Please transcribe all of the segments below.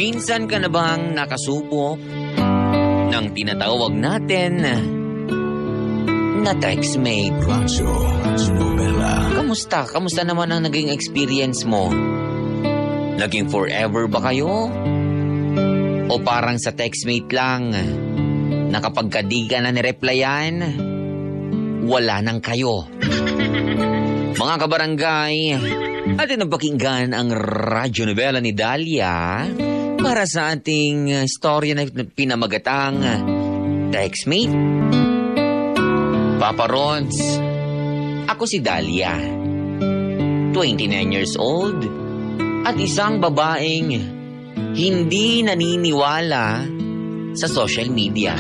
Minsan ka na bang nakasubok ng tinatawag natin na textmate? Radyo Nobela. Kamusta? Kamusta naman ang naging experience mo? Naging forever ba kayo? O parang sa textmate lang, na kapag di ka na nireplyan, wala nang kayo? Mga kabarangay, atin ang pakinggan ang radyo novela ni Dahlia para sa ating storya na pinamagatang Textmate. Papa Rods, ako si Dahlia, 29 years old, at isang babaeng hindi naniniwala sa social media.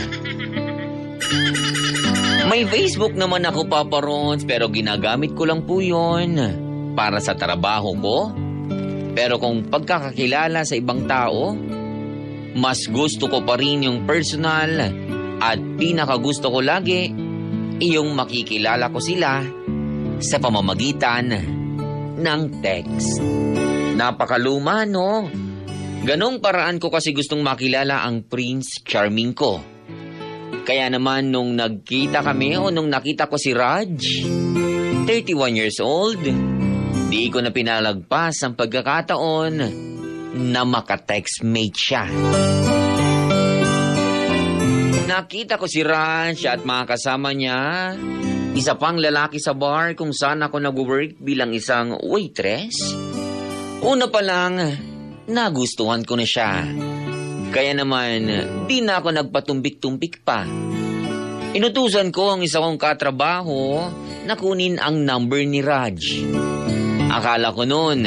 May Facebook naman ako, Papa Rods, pero ginagamit ko lang po yun para sa trabaho ko. Pero kung pagkakakilala sa ibang tao, mas gusto ko pa rin yung personal at pinakagusto ko lagi yung makikilala ko sila sa pamamagitan ng text. Napakaluma, no? Ganong paraan ko kasi gustong makilala ang Prince Charming ko. Kaya naman nung nagkita kami o nung nakita ko si Raj, 31 years old, di ko na pinalagpas ang pagkakataon na maka-textmate siya. Nakita ko si Raj at mga kasama niya, isa pang lalaki sa bar kung saan ako nag-work bilang isang waitress. Una pa lang, nagustuhan ko na siya. Kaya naman, di na ako nagpatumbik-tumbik pa. Inutusan ko ang isa kong katrabaho na kunin ang number ni Raj. Akala ko noon,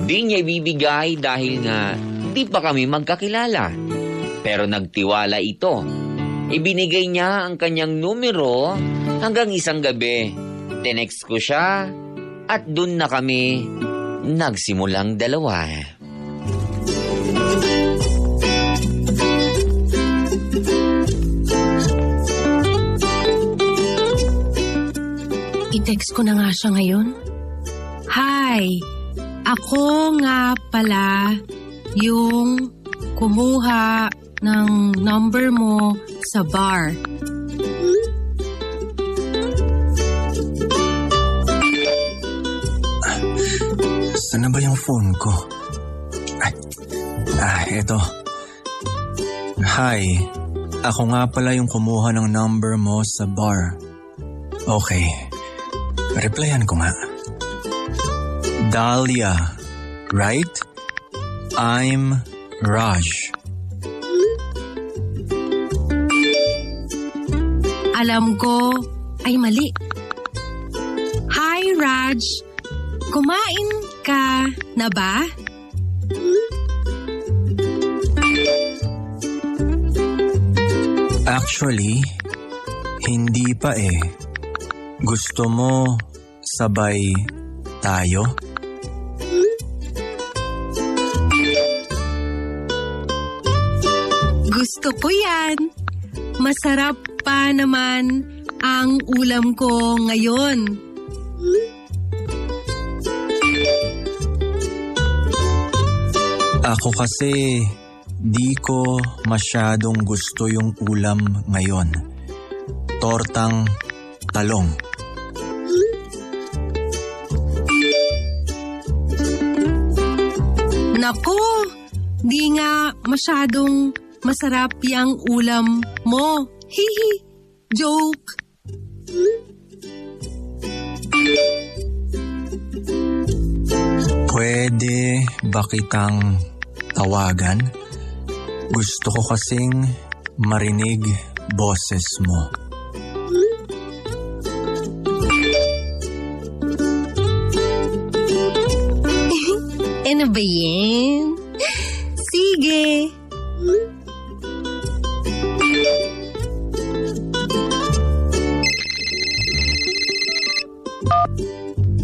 di niya ibibigay dahil nga di pa kami magkakilala. Pero nagtiwala ito. Ibinigay niya ang kanyang numero hanggang isang gabi. Tinext ko siya at dun na kami nagsimulang dalawa. I-text ko na nga siya ngayon. Hi! Ako nga pala yung kumuha ng number mo sa bar. Saan na ba yung phone ko? Eto. Hi, ako nga pala yung kumuha ng number mo sa bar. Okay, replyan ko nga. Dahlia, right? I'm Raj. Alam ko ay mali. Hi, Raj. Kumain ka na ba? Actually, hindi pa eh. Gusto mo sabay tayo? Gusto ko yan. Masarap pa naman ang ulam ko ngayon. Ako kasi di ko masyadong gusto yung ulam ngayon. Tortang talong. Naku, di nga masyadong masarap yung ulam mo. Hihi, joke. Pwede ba kitang tawagan? Gusto ko kasing marinig boses mo. Ano ba yan? Sige.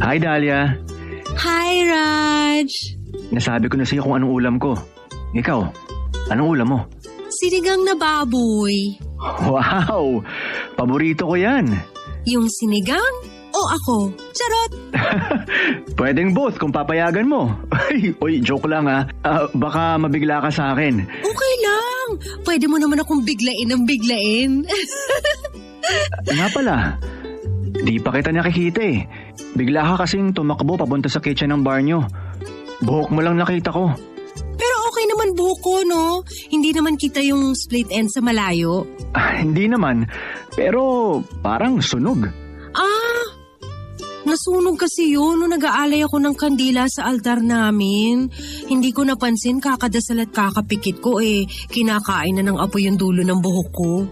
Hi, Dahlia. Hi, Raj. Nasabi ko na sa'yo kung anong ulam ko. Ikaw, anong ulam mo? Sinigang na baboy. Wow! Paborito ko yan. Yung sinigang o ako? Charot! Pwedeng both kung papayagan mo. Oy, joke lang ha. Baka mabigla ka sa akin. Okay lang. Pwede mo naman akong biglain ng biglain. Nga pala, di pa kita nakikita eh. Bigla ka kasing tumakbo papunta sa kitchen ng bar nyo. Buhok mo lang nakita ko. Pero okay naman buhok ko, no? Hindi naman kita yung split end sa malayo. Hindi naman, pero parang sunog. Nasunog kasi yun nung nag-aalay ako ng kandila sa altar namin. Hindi ko napansin kakadasal at kakapikit ko kinakain na ng apoy yung dulo ng buhok ko.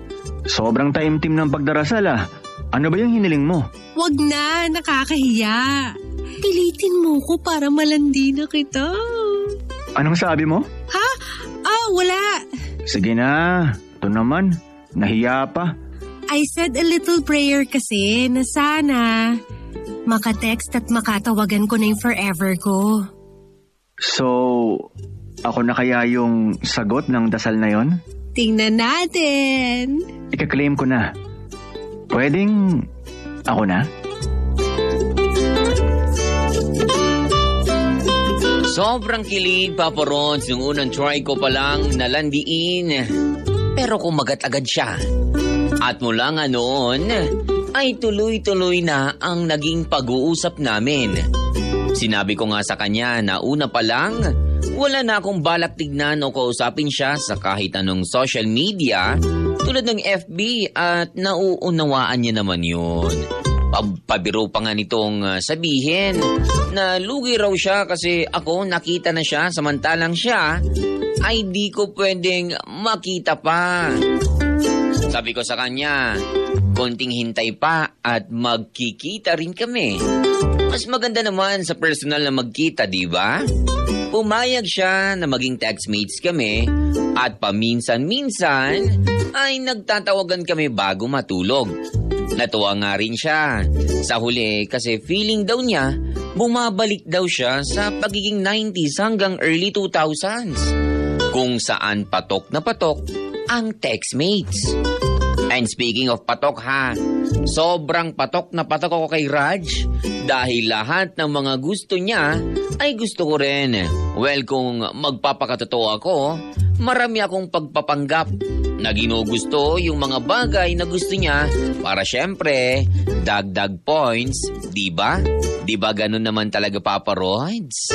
Sobrang taimtim ng pagdarasal ah. Ano ba yung hiniling mo? Wag na, nakakahiya. Pilitin mo ko para malandi na kita. Anong sabi mo? Ha? Wala. Sige na, ito naman, nahiya pa. I said a little prayer kasi na sana makatext at makatawagan ko na yung forever ko. So, ako na kaya yung sagot ng dasal na yon? Tingnan natin. Ika-claim ko na. Pwedeng ako na? Sobrang kilig, Papa Rons, nung unang try ko palang nalandiin. Pero kumagat agad siya. At mula nga noon, ay tuloy-tuloy na ang naging pag-uusap namin. Sinabi ko nga sa kanya na una pa lang, wala na akong balak tignan o kausapin siya sa kahit anong social media tulad ng FB at nauunawaan niya naman yun. Pabiro pa nga nitong sabihin na lugi raw siya kasi ako nakita na siya samantalang siya ay di ko pwedeng makita pa. Sabi ko sa kanya, konting hintay pa at magkikita rin kami. Mas maganda naman sa personal na magkita, di ba? Pumayag siya na maging textmates kami at paminsan-minsan ay nagtatawagan kami bago matulog. Natuwa nga rin siya. Sa huli kasi feeling daw niya, bumabalik daw siya sa pagiging 90s hanggang early 2000s. Kung saan patok na patok ang textmates. And speaking of patok ha, sobrang patok na patok ako kay Raj dahil lahat ng mga gusto niya ay gusto ko rin. Well, kung magpapakatotoo ako, marami akong pagpapanggap na ginugusto yung mga bagay na gusto niya para syempre dagdag points, di ba? Di ba ganun naman talaga, Papa Rods?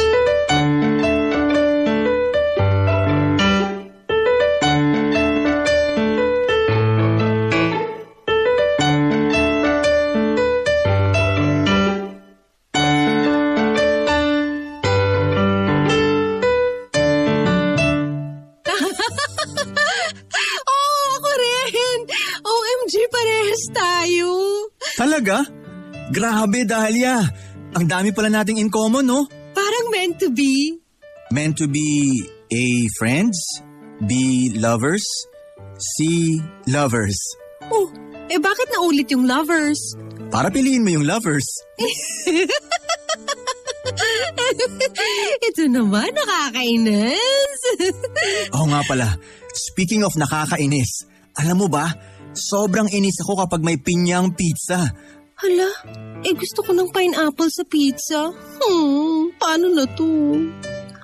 Talaga? Grabe, Dahlia. Ang dami pala nating in common, no? Parang meant to be. Meant to be A, friends, B, lovers, C, lovers. Oh, bakit naulit yung lovers? Para piliin mo yung lovers. Ito naman, nakakainis. Oo nga pala, speaking of nakakainis, alam mo ba, sobrang inis ako kapag may pinyang pizza. Hala, gusto ko ng pineapple sa pizza. Paano na to?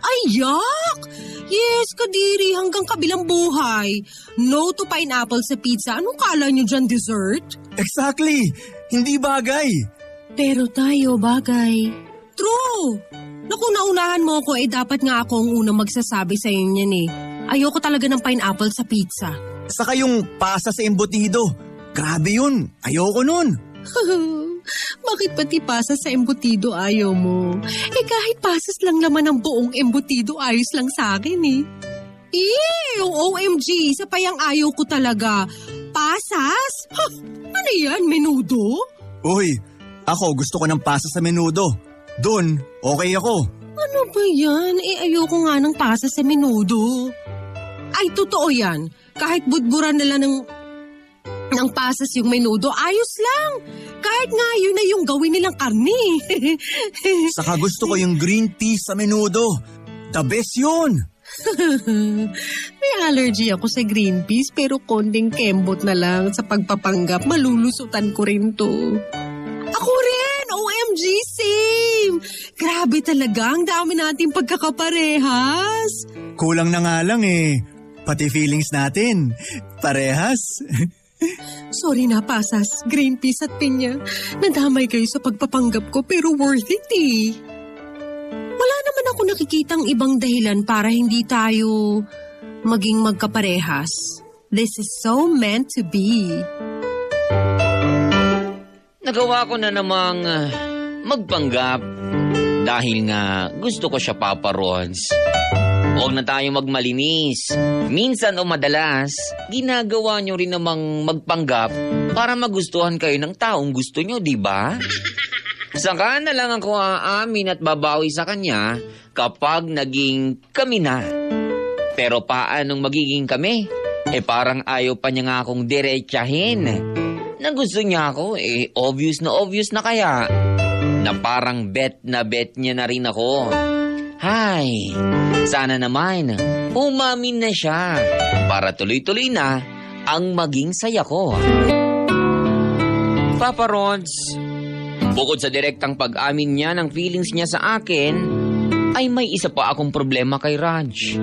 Ay, yak! Yes, Kadiri, hanggang kabilang buhay. No to pineapple sa pizza. Anong kala nyo dyan, dessert? Exactly! Hindi bagay! Pero tayo, bagay. True! Naku, naunahan mo ako, dapat nga ako ang unang magsasabi sa inyo niyan Ayoko talaga ng pineapple sa pizza. Saka yung pasa sa embutido. Grabe yun. Ayoko nun. Bakit pati pasas sa embutido ayaw mo? Kahit pasas lang naman ang buong embutido, ayos lang sa akin OMG, isa pa yung ayaw ko talaga. Pasas? Ano yan, menudo? Uy, ako gusto ko ng pasa sa menudo. Doon, okay ako. Ano ba yan? Ayoko nga ng pasas sa menudo. Ay, totoo yan. Kahit budburan nila ng pasas yung menudo, ayos lang. Kahit nga yun na yung gawin nilang karne. Saka gusto ko yung green peas sa menudo. The best yun. May allergy ako sa green peas pero konting kembot na lang sa pagpapanggap. Malulusutan ko rin to. Ako rin! OMG, same! Grabe talaga, ang dami nating pagkakaparehas. Kulang na nga lang eh. Pati feelings natin. Parehas. Sorry na, Pasas, green peas at pinya. Nadamay kayo sa pagpapanggap ko pero worth it eh. Wala naman ako nakikitang ibang dahilan para hindi tayo maging magkaparehas. This is so meant to be. Nagawa ko na namang magpanggap dahil nga gusto ko siya, Papa Rods. Huwag na tayo magmalinis. Minsan o madalas, ginagawa nyo rin namang magpanggap para magustuhan kayo ng taong gusto nyo, di ba? Saka na lang ako aamin at babawi sa kanya kapag naging kami na. Pero paanong magiging kami? Parang ayaw pa niya nga akong diretsahin. Na gusto niya ako, obvious na kaya. Na parang bet niya na rin ako. Hay, sana naman, umamin na siya para tuloy-tuloy na ang maging saya ko. Papa Rods, bukod sa direktang pag-amin niya ng feelings niya sa akin, ay may isa pa akong problema kay Raj.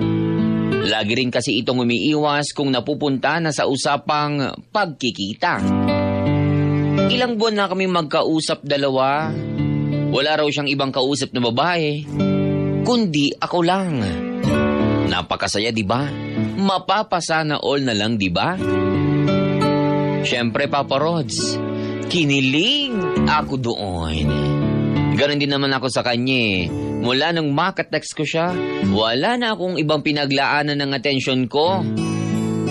Lagi rin kasi itong umiiwas kung napupunta na sa usapang pagkikita. Ilang buwan na kami magkausap dalawa. Wala raw siyang ibang kausap na babae, kundi ako lang. Napakasaya, di ba? Mapapasana all na lang, di ba? Siyempre, Papa Rods, kinilig ako doon. Ganon din naman ako sa kanya. Mula nung makatext ko siya, wala na akong ibang pinaglaanan ng atensyon ko,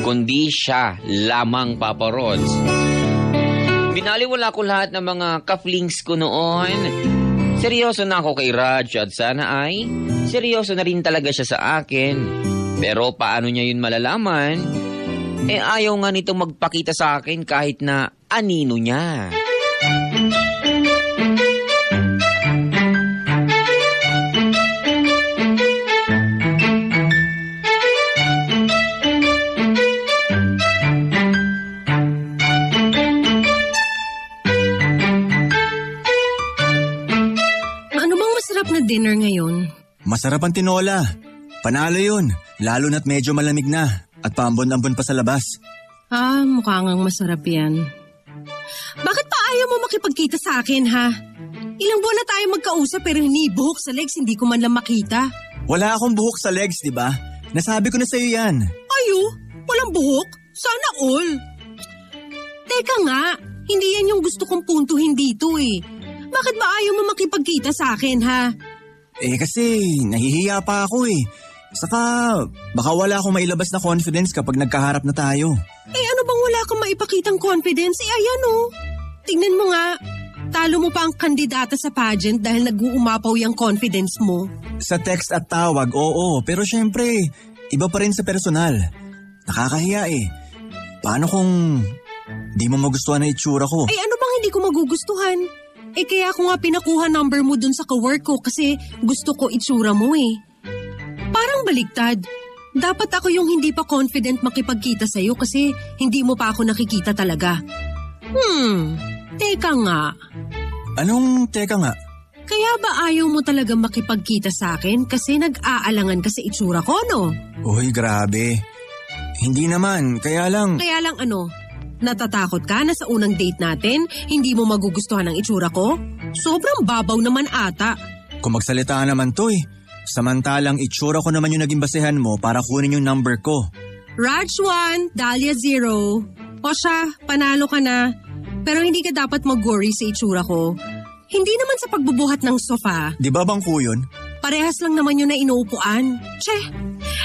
kundi siya lamang, Papa Rods. Binaliwala ko lahat ng mga kaflings ko noon. Seryoso na ako kay Raj at sana ay seryoso na rin talaga siya sa akin. Pero paano niya yun malalaman? Ayaw nga nitong magpakita sa akin kahit na anino niya. Dinner ngayon. Masarap ang tinola. Panalo yun. Lalo na't medyo malamig na. At paambon-ambon pa sa labas. Mukhang masarap yan. Bakit pa ayaw mo makipagkita sa akin, ha? Ilang buwan na tayo magkausap pero hinibuhok sa legs, hindi ko man lang makita. Wala akong buhok sa legs, di ba? Nasabi ko na sa'yo yan. Ayo? Walang buhok? Sana all. Teka nga, hindi yan yung gusto kong puntuhin dito eh. Bakit ba ayaw mo makipagkita sa akin, ha? Kasi nahihiya pa ako eh. Saka baka wala akong mailabas na confidence kapag nagkaharap na tayo. Ano bang wala kang maipakitang confidence? Ayan oh. Tingnan mo nga. Talo mo pa ang kandidata sa pageant dahil nag-uumapaw yung confidence mo. Sa text at tawag, oo. Pero syempre, iba pa rin sa personal. Nakakahiya eh. Paano kung di mo magustuhan na itsura ko? Ano bang hindi ko magugustuhan? Kaya ako nga pinakuha number mo dun sa kawork ko kasi gusto ko itsura mo eh. Parang baligtad. Dapat ako yung hindi pa confident makipagkita sa'yo kasi hindi mo pa ako nakikita talaga. Teka nga. Anong teka nga? Kaya ba ayaw mo talaga makipagkita sa akin kasi nag-aalangan ka sa itsura ko, no? Uy, grabe. Hindi naman, kaya lang... Kaya lang ano? Natatakot ka na sa unang date natin, hindi mo magugustuhan ang itsura ko? Sobrang babaw naman ata. Kung magsalita naman to eh. Samantalang itsura ko naman yung naging basehan mo para kunin yung number ko. Raj 1, Dahlia 0. O siya, panalo ka na. Pero hindi ka dapat mag-worry sa itsura ko. Hindi naman sa pagbubuhat ng sofa. Di ba bangko yun? Parehas lang naman yun na inuupuan.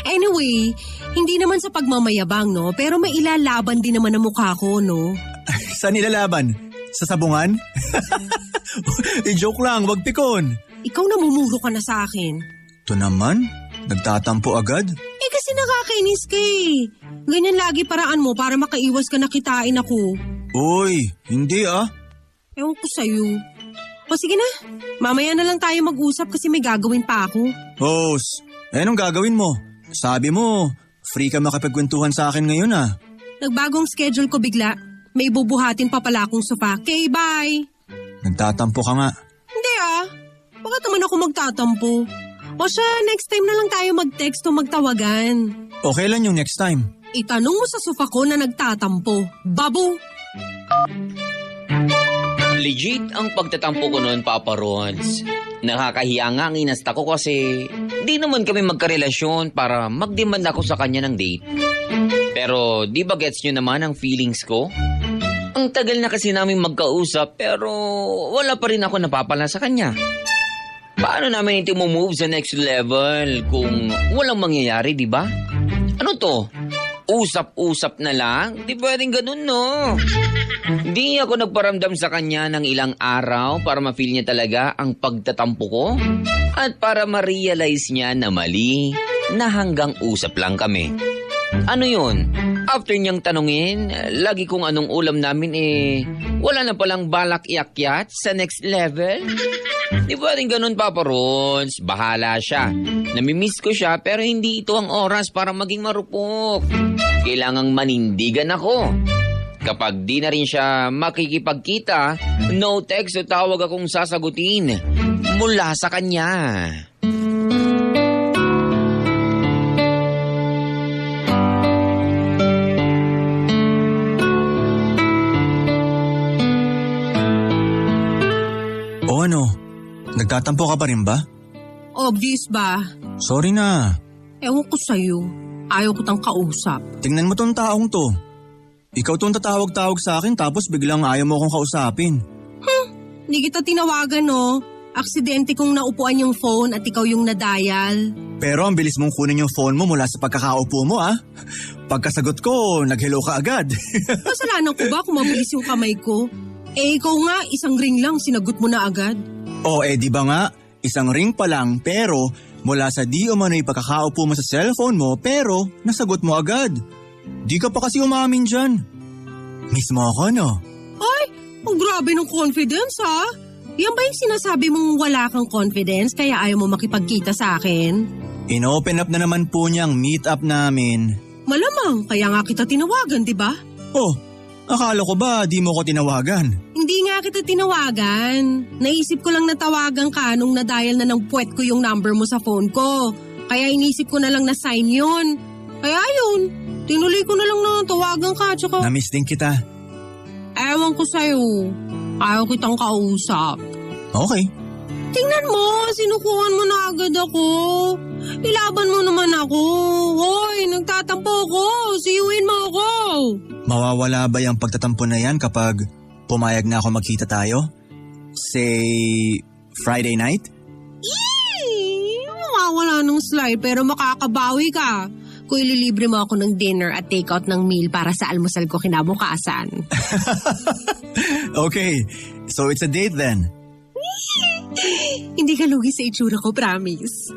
Anyway, hindi naman sa pagmamayabang, no? Pero may ilalaban din naman ang mukha ko, no? Saan ilalaban? Sa sabungan? Joke lang, wag pikon. Ikaw namumuro ka na sa akin. Ito naman? Nagtatampo agad? Kasi nakakainis ka eh. Ganyan lagi paraan mo para makaiwas ka na kitain ako. Uy, hindi ah. Ewan ko sa'yo. O sige na, mamaya na lang tayo mag-usap kasi may gagawin pa ako. Host, anong gagawin mo? Sabi mo, free ka makipagkwentuhan sa akin ngayon ah. Nagbagong schedule ko bigla. May bubuhatin pa pala akong sofa. Okay, bye! Nagtatampo ka nga. Hindi Bakit naman ako magtatampo? O siya, next time na lang tayo mag-text o magtawagan. Okay lang yung next time. Itanong mo sa sofa ko na nagtatampo. Babu! Legit ang pagtatampo ko noon, Papa Rods. Nakakahiya nga ang inasta ko kasi di naman kami magkarelasyon para mag-demand ako sa kanya ng date. Pero di ba gets nyo naman ang feelings ko? Ang tagal na kasi namin magkausap pero wala pa rin ako napapala sa kanya. Paano namin ito move sa next level kung walang mangyayari, di ba? Ano to? Usap-usap na lang? Di pwedeng ganun, no? Di ako nagparamdam sa kanya ng ilang araw para ma-feel niya talaga ang pagtatampo ko at para ma-realize niya na mali na hanggang usap lang kami. Ano yun? After niyang tanungin, lagi kong anong ulam namin wala na palang balak iakyat sa next level? Di ba rin ganun, Papa Rons? Bahala siya. Namimiss ko siya pero hindi ito ang oras para maging marupok. Kailangang manindigan ako. Kapag di na rin siya makikipagkita, no text o tawag akong sasagutin mula sa kanya. O ano? Nagtatampo ka pa rin ba? Obvious ba? Sorry na. Ewan ko sa'yo. Ayaw ko tang kausap. Tingnan mo tong taong to. Ikaw tong tatawag-tawag sa akin tapos biglang ayaw mo akong kausapin. Hindi kita tinawagan, no? Aksidente kong naupuan yung phone at ikaw yung na-dial. Pero ang bilis mong kunin yung phone mo mula sa pagkakaupo mo, ah. Pagkasagot ko, nag-hello ka agad. Kasalanan ko ba kung mabilis yung kamay ko? Ikaw nga, isang ring lang, sinagot mo na agad. Di ba nga? Isang ring pa lang pero mula sa di umano'y pagkakaupo mo sa cellphone mo pero nasagot mo agad. Di ka pa kasi umamin dyan. Miss mo ako, no? Ay, ang grabe ng confidence, ha? Yan ba yung sinasabi mong wala kang confidence kaya ayaw mo makipagkita sa akin? In-open up na naman po niya ang meet up namin. Malamang, kaya nga kita tinawagan, di ba? Akala ko ba di mo ko tinawagan? Hindi nga kita tinawagan. Naisip ko lang na tawagan ka nung na-dial na ng puwet ko yung number mo sa phone ko. Kaya inisip ko na lang na sign yun. Kaya yun, tinuloy ko na lang na tawagan ka tsaka... Namiss din kita. Ewan ko sa'yo. Ayaw kitang kausap. Okay. Tingnan mo, sinukuhan mo na agad ako. Ilaban mo naman ako. Hoy, nagtatampo ako. Siyuin mo ako. Mawawala ba yung pagtatampo na yan kapag pumayag na ako magkita tayo? Say, Friday night? Mawawala ng slide pero makakabawi ka. Kung ililibre mo ako ng dinner at take-out ng meal para sa almusal ko kinabukasan. Okay, so it's a date then. Hindi ka lugi sa itsura ko, promise.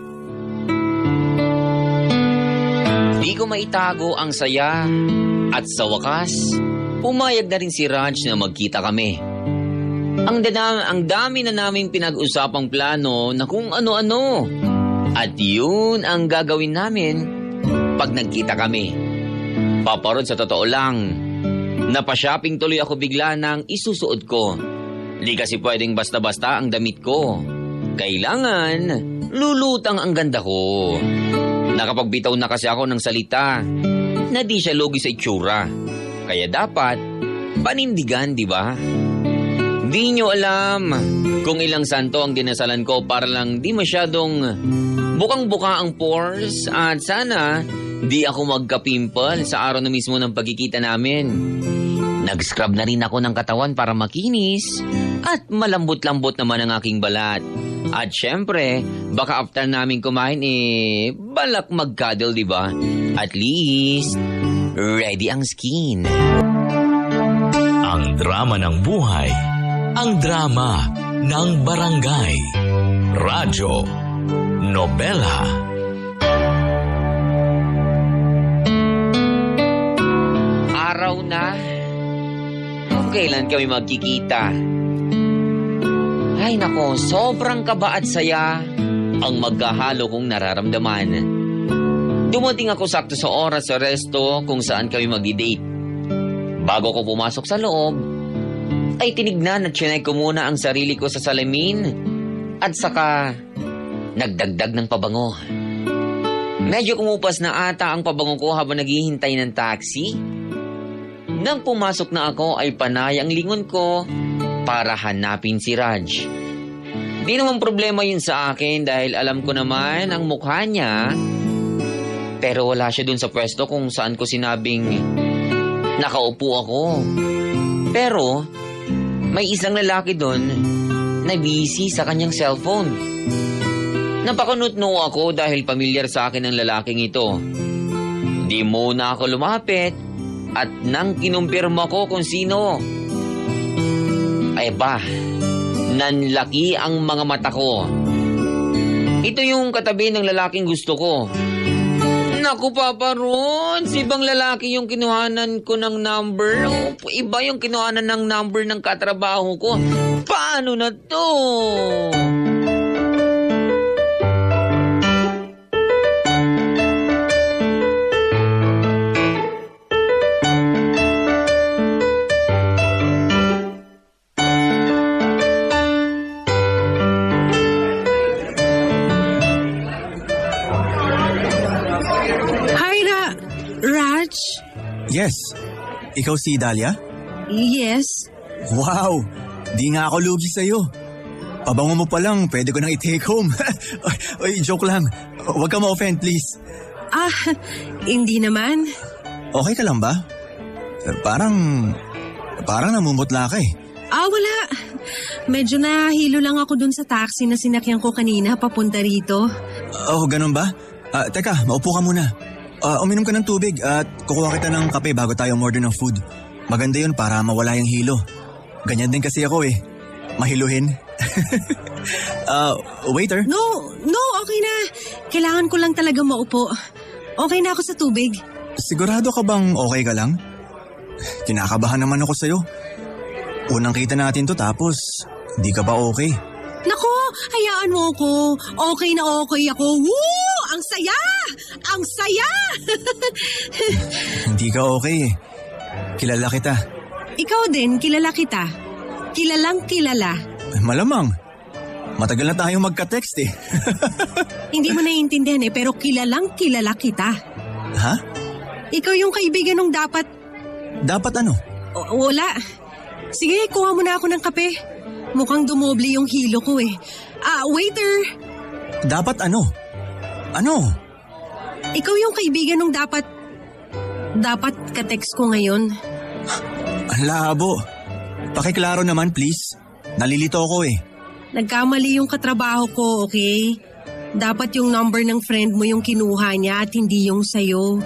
Di ko maitago ang saya at sa wakas, pumayag na rin si Raj na magkita kami. Ang dami na naming pinag-usapang plano na kung ano-ano. At yun ang gagawin namin pag nagkita kami. Paparod sa totoo lang, napashopping tuloy ako bigla ng isusuot ko. Di kasi pwedeng basta-basta ang damit ko. Kailangan, lulutang ang ganda ko. Nakapagbitaw na kasi ako ng salita na di siya logi sa itsura. Kaya dapat, panindigan, di ba? Di nyo alam kung ilang santo ang dinasalan ko para lang di masyadong bukang-buka ang pores at sana di ako magka-pimple sa araw na mismo ng pagkikita namin. Nag-scrub na rin ako ng katawan para makinis at malambot-lambot naman ang aking balat. At syempre, baka after namin kumain balak mag-cuddle, di ba? At least, ready ang skin. Ang drama ng buhay, ang drama ng barangay. Radyo, nobela. Araw na kung kailan kami magkikita. Ay nako, sobrang kaba at saya ang magkahalo kong nararamdaman. Dumating ako sakto sa oras sa resto kung saan kami mag-date. Bago ko pumasok sa loob, ay tinignan at chinek ko muna ang sarili ko sa salamin at saka nagdagdag ng pabango. Medyo kumupas na ata ang pabango ko habang naghihintay ng taxi. Nang pumasok na ako ay panay ang lingon ko para hanapin si Raj. Di naman problema yun sa akin dahil alam ko naman ang mukha niya. Pero wala siya dun sa pwesto kung saan ko sinabing nakaupo ako. Pero may isang lalaki dun na busy sa kanyang cellphone. Napakunutno ako dahil pamilyar sa akin ang lalaking ito. Di muna ako lumapit at nang kinumpirma ko kung sino, ay ba, nanlaki ang mga mata ko. Ito yung katabi ng lalaking gusto ko. Naku, Papa Ron, ibang lalaki yung kinuhanan ko ng number. O, iba yung kinuhanan ng number ng katrabaho ko. Paano na to? Raj? Yes. Ikaw si Dahlia? Yes. Wow! Di nga ako lugi sa'yo. Pabango mo pa lang, pwede ko nang i-take home. Oy, joke lang. Huwag ka ma-offend, please. Hindi naman. Okay ka lang ba? Parang namumutla ka eh. Wala. Medyo nahilo lang ako dun sa taxi na sinakyan ko kanina papunta rito. Oh, ganun ba? Teka, maupo ka muna. Uminom ka ng tubig at kukuha kita ng kape bago tayo umorder ng food. Maganda yun para mawala yung hilo. Ganyan din kasi ako eh. Mahiluhin. Waiter? No, okay na. Kailangan ko lang talaga maupo. Okay na ako sa tubig. Sigurado ka bang okay ka lang? Kinakabahan naman ako sa'yo. Unang kita natin to tapos di ka ba okay? Nako, hayaan mo ko. Okay na okay ako. Woo! Ang saya! Ang saya! Hindi ka okay eh. Kilala kita. Ikaw din, kilala kita. Kilalang kilala. Malamang. Matagal na tayong magka-text eh. Hindi mo naiintindihan eh, pero kilalang kilala kita. Ha? Ikaw yung kaibigan nung dapat... Dapat ano? Wala. Sige, kuha mo na ako ng kape. Mukhang dumoble yung hilo ko eh. Waiter! Dapat ano? Ano? Ikaw yung kaibigan nung dapat ka-text ko ngayon. Ang labo. Pakiklaro naman please. Nalilito ako eh. Nagkamali yung katrabaho ko, okay? Dapat yung number ng friend mo yung kinuha niya at hindi yung sayo.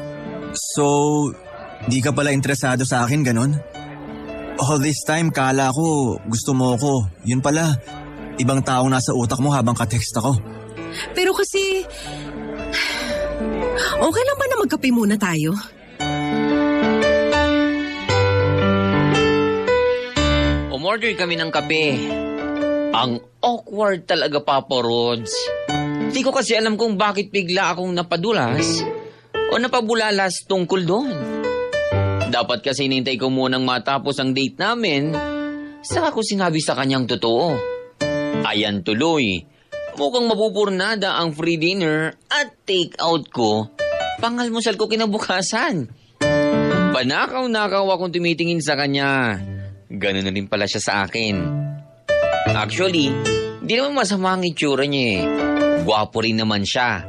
So, di ka pala interesado sa akin, ganon? All this time, kala ko gusto mo ko. Yun pala, ibang taong nasa utak mo habang ka-text ako. Pero kasi... Okay lang ba na magkape muna tayo? Umorder kami ng kape. Ang awkward talaga, Papa Rods. Di ko kasi alam kung bakit bigla akong napadulas o napabulalas tungkol doon. Dapat kasi nintay ko munang matapos ang date namin, saka ko sinabi sa kanyang totoo. Ayan tuloy, mukhang mapupurnada ang free dinner at take out ko, pangalmusal ko kinabukasan. Panakaw-nakaw akong tumitingin sa kanya. Ganun na rin pala siya sa akin. Actually, di naman masama ang itsura niya eh. Gwapo rin naman siya.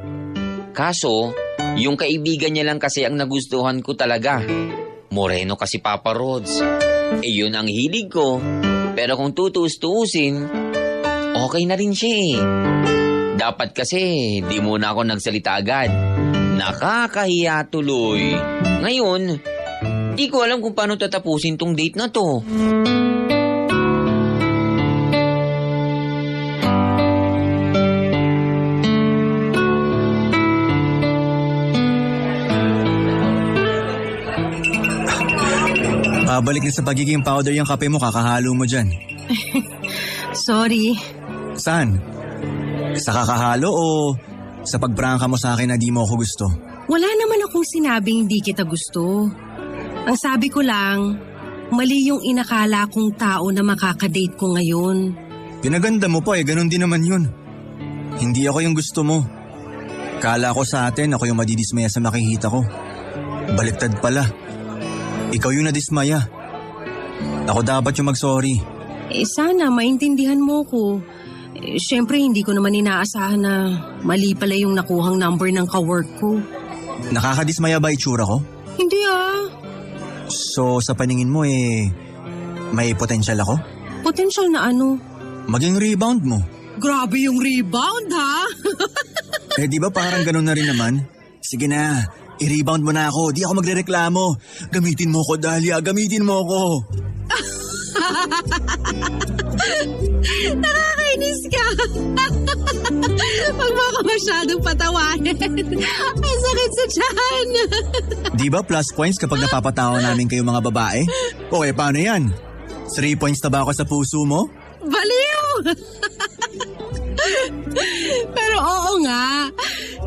Kaso, yung kaibigan niya lang kasi ang nagustuhan ko talaga. Moreno kasi, Papa Rods. Yun ang hilig ko. Pero kung tutuus-tuusin, okay na rin siya eh. Dapat kasi, di muna ako nagsalita agad. Nakakahiya tuloy. Ngayon, di ko alam kung paano tatapusin tong date na to. Babalik na sa pagiging powder yung kape mo, kakahalo mo dyan. Sorry. Saan? Sa kakahalo o sa pagprangka mo sa akin na di mo ako gusto? Wala naman akong sinabing hindi kita gusto. Ang sabi ko lang, Mali yung inakala kong tao na makakadate ko ngayon. Pinaganda mo pa ganun din naman yun. Hindi ako yung gusto mo. Kala ko sa atin ako yung madidismaya sa makikita ko. Baliktad pala. Ikaw yung nadismaya. Ako dapat yung mag-sorry. Sana maintindihan mo ko. Siyempre hindi ko naman inaasahan na mali pala yung nakuhang number ng kawork ko. Nakakadismaya ba itsura ko? Hindi So sa paningin mo may potential ako? Potential na ano? Maging rebound mo. Grabe yung rebound ha? Di ba parang ganun na rin naman? Sige na, i-rebound mo na ako. Di ako magrereklamo. Gamitin mo ko, Dahlia. Gamitin mo ko. Nakakainis ka. Huwag mo ako masyadong patawanin. Ang sakit sa tiyan. Di ba plus points kapag napapatawa namin kayo mga babae? Okay, paano yan? 3 points na ba ako sa puso mo? Baliw! Pero oo nga.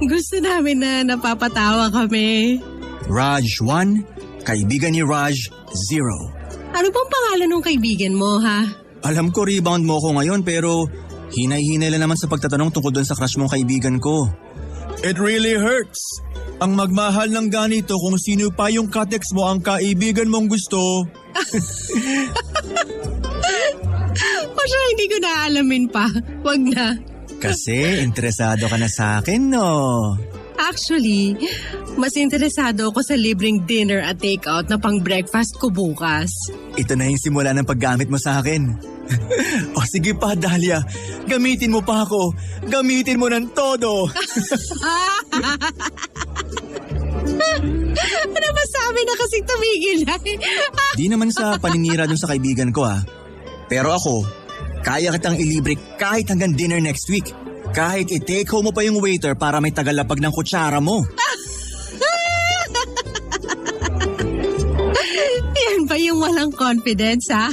Gusto namin na napapatawa kami. Raj 1, kaibigan ni Raj 0. Ano bang pangalan ng kaibigan mo, ha? Alam ko rebound mo ko ngayon pero hinay-hinay lang naman sa pagtatanong tungkol doon sa crush mong kaibigan ko. It really hurts. Ang magmahal ng ganito kung sino pa yung katext mo ang kaibigan mong gusto. O siya, hindi ko naalamin pa. Wag na. Kasi interesado ka na sa akin, no? Actually, mas interesado ako sa libreng dinner at takeout na pang breakfast ko bukas. Ito na yung simula ng paggamit mo sa akin. O sige pa, Dahlia. Gamitin mo pa ako. Gamitin mo ng todo. Ano ba sabi na kasing tumigil na? Di naman sa paninira dun sa kaibigan ko Pero ako, kaya kitang ilibre kahit hanggang dinner next week. Kahit i-take home mo pa yung waiter para may tagalapag ng kutsara mo. Yan ba yung walang confidence, ha?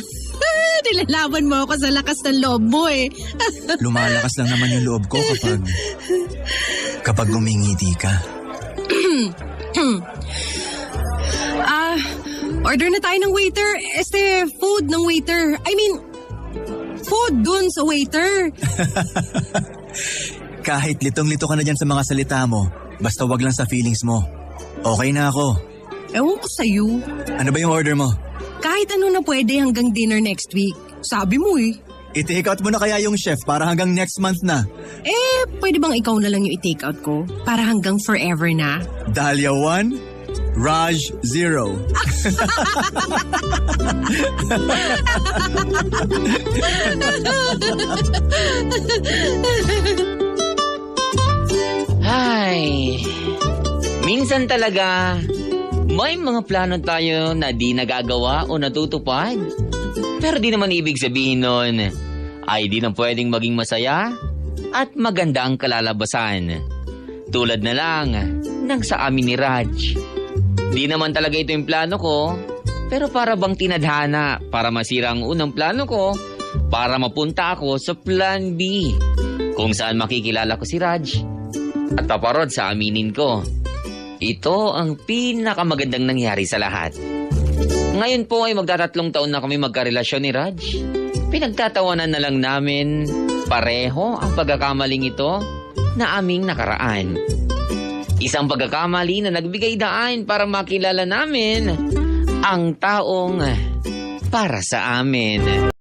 Nilalaban mo ako sa lakas ng loob mo, Lumalakas lang naman yung loob ko kapag ngumingiti ka. Order na tayo ng waiter. Food ng waiter. I mean, food dun sa waiter. Kahit litong-lito ka na dyan sa mga salita mo, basta wag lang sa feelings mo. Okay na ako. Ewan ko sa'yo. Ano ba yung order mo? Kahit ano na pwede hanggang dinner next week. Sabi mo I-take out mo na kaya yung chef para hanggang next month na. Pwede bang ikaw na lang yung i-take out ko? Para hanggang forever na? Dahlia 1, Raj 0. Ay, minsan talaga, may mga plano tayo na di nagagawa o natutupad. Pero di naman ibig sabihin nun ay di na pwedeng maging masaya at maganda ang kalalabasan. Tulad na lang ng sa amin ni Raj. Di naman talaga ito yung plano ko, pero para bang tinadhana para masira ang unang plano ko para mapunta ako sa plan B kung saan makikilala ko si Raj at paparod sa aminin ko. Ito ang pinakamagandang nangyari sa lahat. Ngayon po ay magtatatlong taon na kami magkarelasyon ni Raj. Pinagtatawanan na lang namin pareho ang pagkakamaling ito na aming nakaraan. Isang pagkakamali na nagbigay daan para makilala namin ang taong para sa amin.